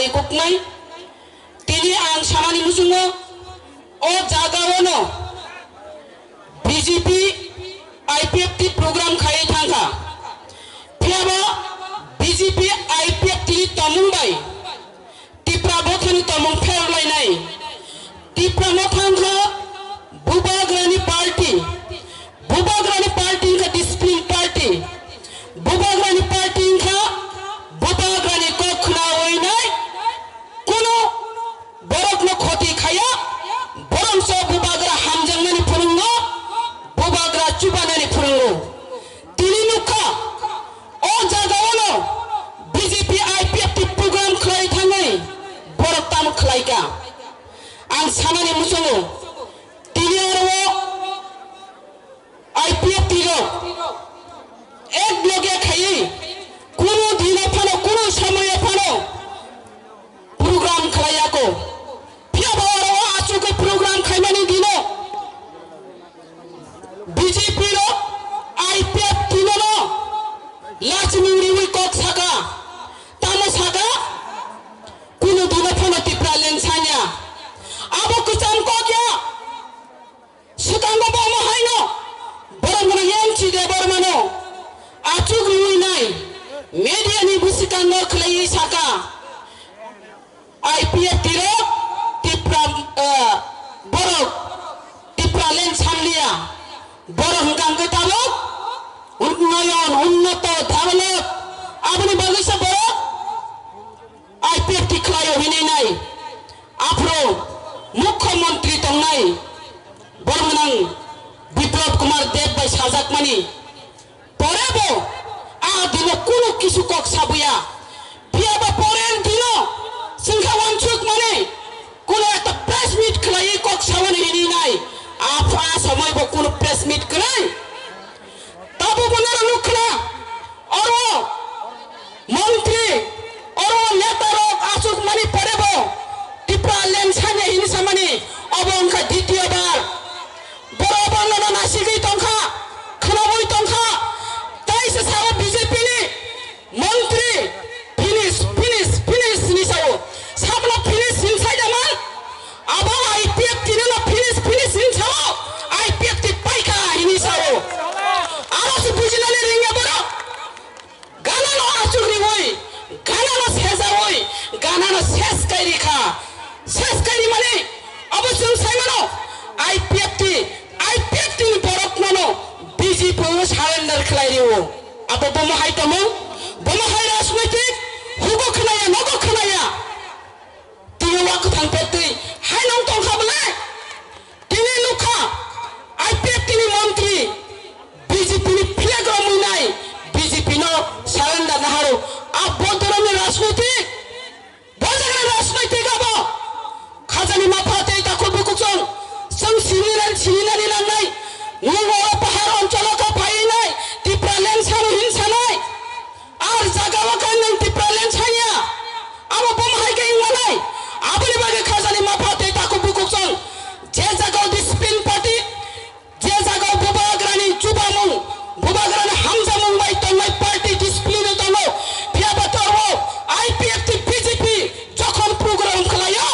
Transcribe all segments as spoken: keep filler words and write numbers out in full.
koknai. Tini ang samani muchungo o jagao no B J P I P F T program khai thangkha. Phiyaba B J P I P F T ni tomung bai Tipra Mothani tomung pherlainai. Tipra Motha wngkha Bubagrani party. Bubagrani party wngkha discipline party. Bubagrani party wngkha Bubagrani kok khnawi nai. Kuno borokno khoti khaya, borokso Bubagra hamjaknani phwrwngo, Bubagra chubanani phwrwngo. Tini nukha, o jagaono B J P I P F T program khlai thangwi borok tamo khlaika. Ang sanani muchungo, tini oro I P F T rok ek loge khaiwi kunu dino phano, kunu somoyo phano program khlaiya ko. Phiyaba oro o achugwi program khaimani dino B J P rok I P F T no no lachimung riwi kok saka. Tamo saka? Kunu dino phano Tipraland sanya. Abo kwcham kok ya. Swkango bo omo haino borok gwnang M C Debbarmano achuk rwui nai media ni bwswkango khwlaiwi saka, I P F T rok Tipra, eh, borok Tipraland samliya, borok hwnkha hwnkhe tabuk unnoyon, unnoto, develop, aboni bagwi se borok I P F T khlaio hinwi nai. Aphuru Mukhyamantri tongnai borok gwnang Biplab Kumar Deb bai sajakmani pore bo a dino kunu kisu kok sabuya. Phiyaba pore dino chwngkha wansuk mani kunu ekta press meet khlaiwi kok saboni hinwi nai. Apha samai bo kunu press meet khlai. Tabuk bo norok nukha na, oro montri, oro netarok achukmani pore bo Tipraland sanya hini samani, obo wngkha ditiyo bar. Borok obo nono nasigwi tongkha, khwnagwi tongkha, tei se sao B J P ni montri, finish, finish, finish hinwi sao. Sabno finish hinsai da man? Abo I P F T no finish, finish hinsao. I P F T paikha hinwi sao. Aro se bujinani ringya borok. Ganano achuk riwi, ganano sejawi, ganano ses kai rikha. Ses kai rimani abo chwng saimano I P F T, I P F T ni borok nono B J P o surrender khlai rio. Abo bomo hai tamo, bomo hai rajnaitik, hugo khwnaya, nogo khwnaya. Tini wakwthang pettwi hai nong tongkha bwle? Tini nukha I P F T ni montri B J P ni flag romwi nai, B J P no surrender naharo. A bodoromni rajnaitik, bojagni rajnaitik abo. Khajani mapha tei takhuk bukuchwng chwng sinina, sininani nangnai. Nwng o pahar oncholo kha phaiwi nai, Tipraland sano hin sanai. Ar jaga o kha nwng Tipraland sanya. Abo bomo hai khe wngmanai. Aboni bagwi khajani mapha tei takhuk bukuchwng je jaga o discipline party, je jaga o bubagrani chubamung, bubagrani hamjamung bai tongnai party discipline o tongo. Phiya ba tor o I P F T B J P jokhon program khlaio,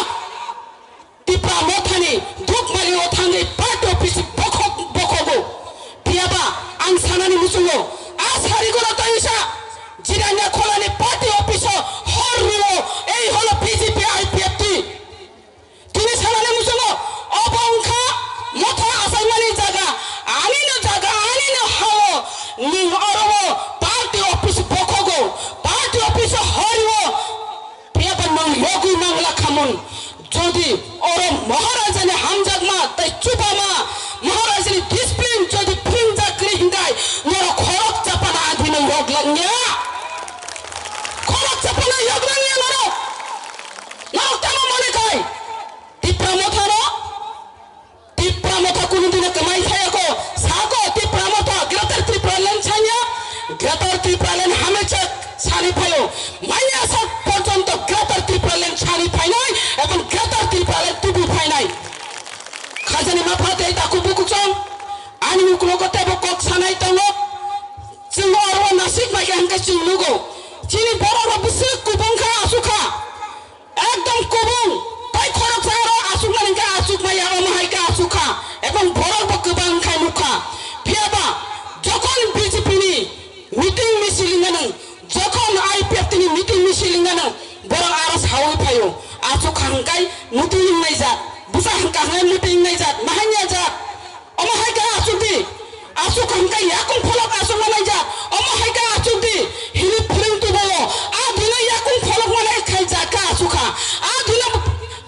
Tipra Mothani Dukmali o thangwi party office bokhok bokhogo. Phiya ba ang sanani muchungo a sarigo no tangsa jiranya kholani party office o hor rio, ei holo B J P I P F T. Tini sanani muchungo obo wngkha motha achaimani jaga, ani no jaga, ani no hao, nwng oro o party office bokhogo, party office o hor rio. Phiya ba nwng yogwi nangla khamun. Jodi oro Maharajani hamjakma tei chubama, Maharajani discipline jodi phwrwngjak kwrwi hinkhai, norok khorok chapana adhino yog langya. Khorok chapana yog langya norok. Norok tamo mone khai? Tipra Mothano Tipra Motha kunu dino kwmai phaiya ko, sako Tipra Motha Greater Tipraland sanya, Greater Tipraland hamechak sani phaio, manya sak porjonto Greater Tipraland sani phainai, ebong Greater Tipraland tubu phainai. Khajani mapha tei takhuk bukuchwng, ani uklogo teibo kok sanai tongo, chwng oro nasik bai khe hwnkhe chwng nugo, chini borok rok bwswk kubung kha, aswk kha. Aswk hangkai muti wngnaijak, bwsa hangka hangkai muti wngnaijak, mahaini ajak. Omo hai khe aswk di, aswk hangkai yakung pholok aswk wngnaijak, omo hai khe aswk di, hini phwrwng tubo o, a dino yakung pholok manai khai jat khe aswk kha, a dino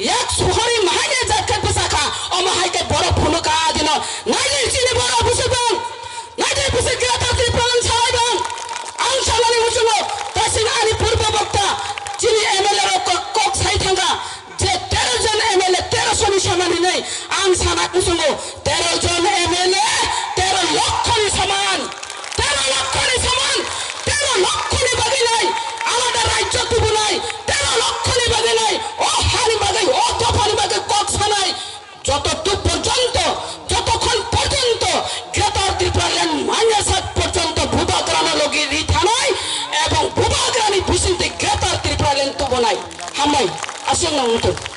yak suhori mahaini jat khe bwsa kha, omo hai khe borok phunuk kha a dino. Naidi chini borok bwswk bang, naidi bwswk khe ta Tripura ang salai bang, ang sanani muchungo, ta chini ani purbo bokta, chini M L A rok kok, kok sai thangkha, je tero jon M L A, tero soni saman hinwi ang sana kusungo, tero jon M L A, tero lokho ni saman, tero lokho ni saman, tero lokho ni bagwi nai, alada rajyo tubunai, tero lokho ni bagwi nai, o hani bagwi, o dopha ni bagwi kok sanai, joto tuk porjonto, jotokhon porjonto Greater Tripura Land manya sak porjonto bubagrano logi ri thanai ebong bubagrani bisingtwi Greater Tripura Land tubunai. Hambai, aswk nang mutung.